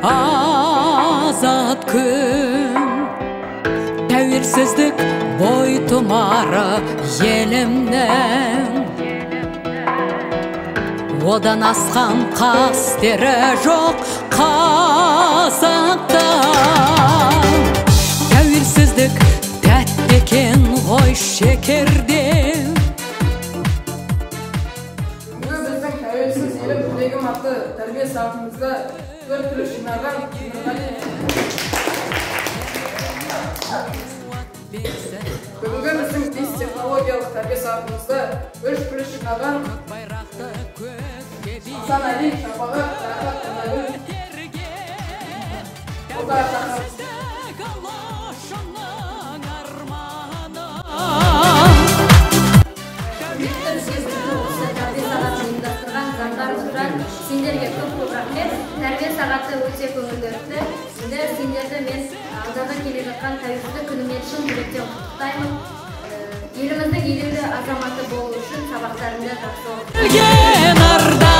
азат күн. Тәуелсіздік бойтұмары елімнің, одан асқан қастері жоқ қазақта. Тәуелсіздік тәтті екен ғой шекерден. Бүгінгі біздің «Тәуелсіз елім тілегім» атты тәрбие сағатымызда 4 плюс жинаған Нұрғали. Бүгінгі біздің 5 технологиялық тәрбие сағатымызда 3 плюс жинаған Асан Әли, Шапағат, Рахат, Нұргүл, Отар. Құрметті бізге бүгінгі осы тәрбие сағатын ұйымдастырған Заңғар Нұржан, сендерге көп-көп рахмет. Тәрбие сағаты өте көңілді өтті. Енді сендерді мен алдағы келе жатқан Тәуелсіздік күнімен шын жүректен құттықтаймын. Еліміздің елеулі азаматы болу үшін сабақтарыңды жақсы оқы.